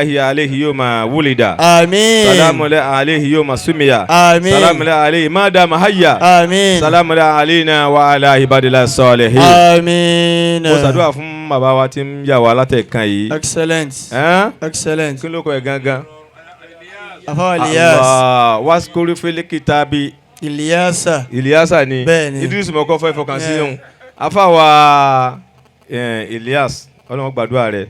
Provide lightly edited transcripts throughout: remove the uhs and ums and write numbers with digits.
Salamullahi alayhi yawma wulida. Àmín. Salamullahi alayhi yawma sumiya. Àmín. Salamullahi alayhi ma dama hayya. Àmín. Salamullahi alayna wa ala ibadillahi salihin. Àmín. Mo ṣàdúrà fún bàbá wa tí ń yà wá látẹ̀kan yìí. Excellent. Ẹ́n? Excellent. Kí ló kọ ẹ̀ gangan? Afawa Ilyas. Allah waskuri fil kitabi. Ilyasa. Ilyasa ni. Bẹ́ẹ̀ni. Idris mọ̀kọ́ fẹ́ fọkàn sí Yeah. òun. Afáwa Ilyas, Ọlọ́run gbàdúrà rẹ̀.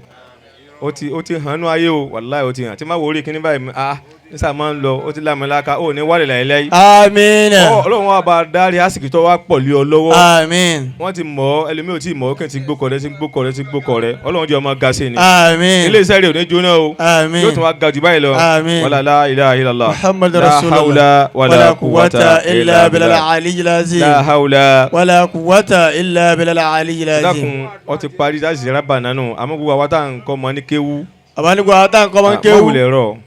Ó ti hàn nú ayé o, wàláhì ó ti hàn. Tí má wo orí kíní báyìí, ah, nísà máa ń lọ, ó ti lámìláka, ó ní wálé láìláì. Àmín. Ọlọ́run wa bá dárí àsìkò tó wá pọ̀ lé ọ lọ́wọ́. Àmín. Wọ́n ti mọ̀ ọ́, ẹlòmíì ò tí ì mọ̀ ọ́, kí n ti gbókọ̀ rẹ, ti gbókọ̀ rẹ, ti gbókọ̀ rẹ. Ọlọ́run jẹ́ ọmọ ga sí ni. Àmín. Ilé iṣẹ́ rẹ̀ ò ní jóná o. Àmín. Yóò tún wá ga jù báyìí lọ. Àmín. Wala la ilaha illallah. Muhammad La Rasulullah. hawla wala quwwata illa bilal billah. aliyyil azim. La hawla. Wala quwwata illa bilal aliyyil azim. Dákun, ọ ti parí láti ṣe rábà nánú, àmọ́ gbogbo àwa tá à ń kọ́ ọmọ ní kéwú. Àbánigbò àwọn tá à ń kọ́ máa ń Má kéwú. wulẹ̀ rọ̀,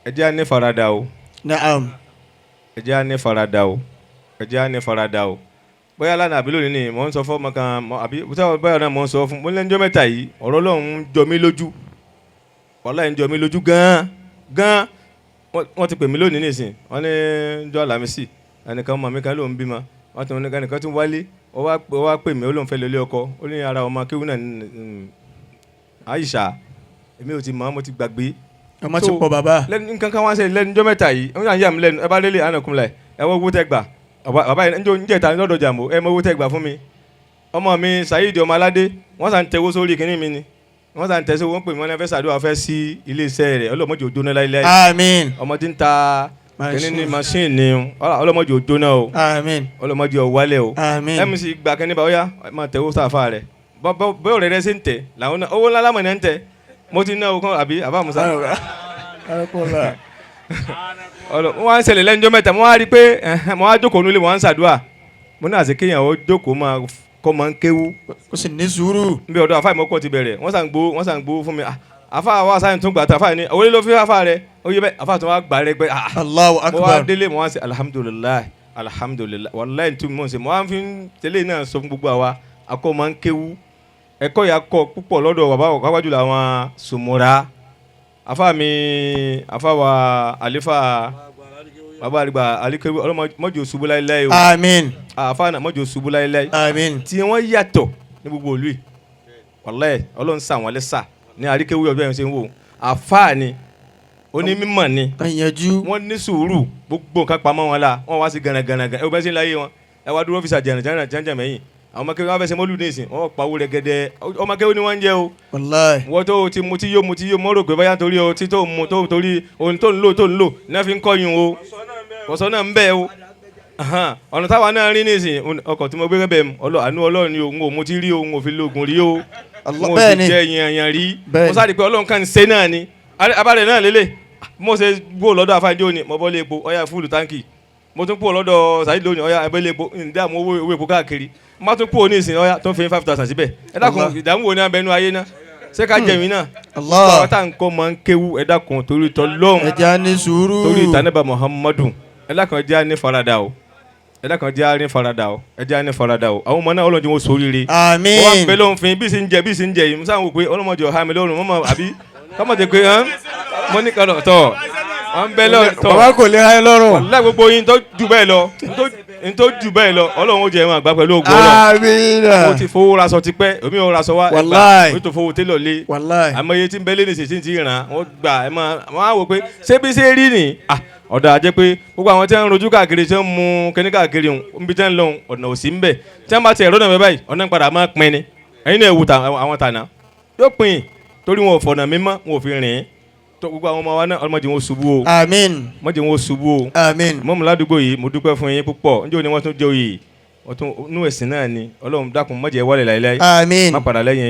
ẹ jẹ́ á ní faradà o. Naam. Ẹ jẹ́ á ní faradà o, ẹ jẹ́ á ní faradà o. Bóyá lánàá àbí lónìí ni mò ń sọ fún ọmọ kan àbí bóyá náà mò ń sọ fún mo lẹ́njọ́ mẹ́ta yìí, ọ̀rọ̀ Ọlọ́run ń jọ mí lójú, wàláhì ń jọ mí lójú gan-an gan-an. Wọ́n ti pè mí lónìí nìsín, wọ́n ní jọ́ Àlàmísì, ẹnìkan ọmọ mi kan ló ń bímọ, wọ́n ti ní ẹnìkan tún wálé, ó wá pè mí, ó lóun fẹ́ lọ ilé ọkọ, ó ní ara ọmọ kéwú náà Aisha, èmi ò ti mọ̀, mo ti gbàgbé. Ọmọ ti So, pọ̀ bàbá. Lẹ́nu nǹkan kan wá ṣe lẹ́nu jọ́ mẹ́ta yìí, wọ́n yà mí lẹ́nu. Ẹ bá délé ànàkùn láì, ẹ wọ́n owó tẹ́ gbà bàbá yìí njẹ́ njẹ́ ta lọ́dọ̀ jàmbó, ẹ mọ owó tẹ́ gbà fún mi. Ọmọ mi Saheed ọmọ aládé, wọ́n sàn tẹ̀wó sórí kinní mi ni, wọ́n sàn tẹ̀sí, wọ́n pè mí, wọ́n ní fẹ́ ṣàdúrà fẹ́ sí ilé iṣẹ́ rẹ̀. Ọlọ́mọdé ò jóná láíláí. Àmín. Ọmọ tí ń ta kinní ní machine ni, ọlọ́mọdé ò jóná o. Àmín. Ọlọ́mọdé ò wálẹ̀ o. Àmín. Mc gba kinní bá, ó yá, máa tẹ̀wó sáfà rẹ̀ bọ́ ọ̀rẹ́ rẹ̀ ṣe ń tẹ̀ làwọn náà, owó ńlá lámọ̀ ní ń tẹ̀. Mo ti ná o kan àbí àbá musa ọlọ wọn wá ń ṣẹlẹ̀ lẹ́njọ́ mẹ́ta, mo wá rí i pé ẹ̀hẹ́n, mo wá jókòó nílé, mo wá ń ṣàdúrà, mo ní àṣẹ kéèyàn ó jókòó máa kọ́ máa ń kéwú. Kó sì ní sùúrù. Níbi ọ̀dọ̀ àfáà ìmọ̀kọ́ ti bẹ̀rẹ̀, wọ́n sàn gbó fún mi. Ah, àfáà wa sáyẹn tún gbà tá àfáà ní owó ló fi àfáà rẹ ó yẹ bẹ́ẹ̀, àfáà tún wá gbà rẹ pé ah. Allahu Mo wá akbar. délé, mo wá ń ṣe alhamdulillahi, alhamdulillahi, wàláhì tún mo ń ṣe, mo wá fi ń tẹ́lẹ̀ náà sọ fún gbogbo àwa akọ́ máa ń kéwú, ẹ̀kọ́ yà kọ́ púpọ̀ lọ́dọ̀ bàbá wájú làwọn sùmùrà àfáà mi, àfáà wa àlífà bàbá àgbà àlíkéwú, ọlọ́mọdé ṣubú láéláé o. Àmín. Àfáà náà mọ́jọ ṣubú láéláé. Àmín. Tí wọ́n yàtọ̀ ní gbogbo ìlú yìí, wàláhì Ọlọ́run sà wọ́n lẹ́sà ní àríkéwú ọjọ́ yẹn ṣe ń wò, àfáà ni, onímọ̀ ni. Ìyànjú. Wọ́n ní sùúrù, gbogbo nǹkan pamọ́ wọn la, wọ́n wá sí gànàgànà ẹ bẹ́ẹ̀ sí láyé wọn, ẹ wá dúró ọ́fíìsì jẹ̀nà jẹ̀nà mẹ́yìn àwọn ọmọ kéwọ́n wọ́n fẹ́ ṣe mọ́lù ní ìsìn, wọ́n pa owó rẹ̀gẹ̀dẹ̀, ọmọ kéwọ́n ni wọ́n ń jẹ́ o. Wàláhì. Wọ́n tó ti mu tí yó, mu tí yó, mọ́ rò pé báyà torí o tí tó mu tó torí ohun tó ń lò ní wọ́n fi ń kọ́yún o, kọ̀sọ́ náà ń bẹ̀ o. Ahan, ọ̀nà táwa náà rí nísìn, ọkọ̀ tí mo gbé bẹ́ẹ̀, àánú Ọlọ́run ni o, n ò mutí rí o, n ò fi lóògùn rí o, n ò sì jẹ́ yànyàn rí. Mo sáré pé Ọlọ́run kan ń ṣe náà ni abalẹ̀ náà lélẹ̀. Mo ṣe gbó lọ́dọ̀ afáńjọ́ ni mo bọ́ lé epo, ọ̀yà full tank. Mo tún kúrò lọ́dọ̀ Saheed lónìí, ọ̀yà ẹbẹ́ lé epo, ìdààmú owó epo káàkiri. Mo tún kúrò ní ìsìn, ọ̀yà tó ń fi 5,000 síbẹ̀. Ẹ dákun, ìdààmú wo ni abẹnú ayé náà? Ṣé ká jẹ̀mí náà? Allah. Àwọn tá à ń kọ́ máa ń kéwú, ẹ dákun, torí tọ́lọ́hún, Ẹ jẹ́ á ní sùúrù. torí ìtànẹ́bà Muhammadu, ẹ dákun, ẹ jẹ́ á ní farada o, ẹ dákun, ẹ jẹ́ á ní farada o, ẹ jẹ́ á ní farada o. Àwọn ọmọ náà, Ọlọ́run jẹ́ wọn sóríire. Àmín. Wọ́n bẹ lóhùn fún bí sì ń jẹ, bí sì ń jẹ yìí, musa ń wò pé ọlọ́mọdé ọ̀há mi lọ́rùn mọ́mọ́ àbí kọ́mọ̀tẹ́ pé hàn mo ní kọ́nà tọ̀ wọ́n bẹ lọ́rùn tọ̀. Bàbá kò lè ra ẹ lọ́rùn. Wàláhì gbogbo yín tó jù bẹ́ẹ̀ lọ, n tó jù bẹ́ẹ̀ lọ, Ọlọ́run ó jẹ́ wọn àgbà pẹ̀lú ògùn Ọlọ́run. Àmín. Mo ti fowó raṣọ tipẹ́, omi ò raṣọ wá ẹgbà. Wàláhì. Omi tó fowó télọ̀ lé. Wàláhì. Àmọ́ iye tí ń bẹ lé ní ìsìn tí ń ràn wọ́n gbà ẹ máa wọ́n á wò pé ṣé bí ṣe rí ni. Ah, ọ̀dà àjẹ́ pé gbogbo àwọn tí wọ́n ń rojú káàkiri, tí wọ́n ń mu kíní káàkiri ń bí tí wọ́n ń lọ, ọ̀nà òsì ń bẹ̀. Tí wọ́n bá ti ẹ̀rọ náà bẹ́ẹ̀ báyìí, ọ̀nà padà máa pin ni. Ẹ̀yin náà wù àwọn tànà yóò pin torí wọn ò fọ̀nà mímọ́, wọn ò fi rìn ín tó. Gbogbo àwọn ọmọ wa náà, ọlọ́mọdé wọn ṣubú o. Àmín. Mọ́jẹ́ wọn ṣubú o. Àmín. Mọ́mú ládùúgbò yìí, mo dúpẹ́ fún yín púpọ̀. Níjọ́ ni wọ́n tún jẹ́ oyè, wọ́n tún nú ẹ̀sìn náà ni. Ọlọ́run dákun, mọ́jẹ́ wálé láéláé. Àmín. Má padà lẹ́yìn.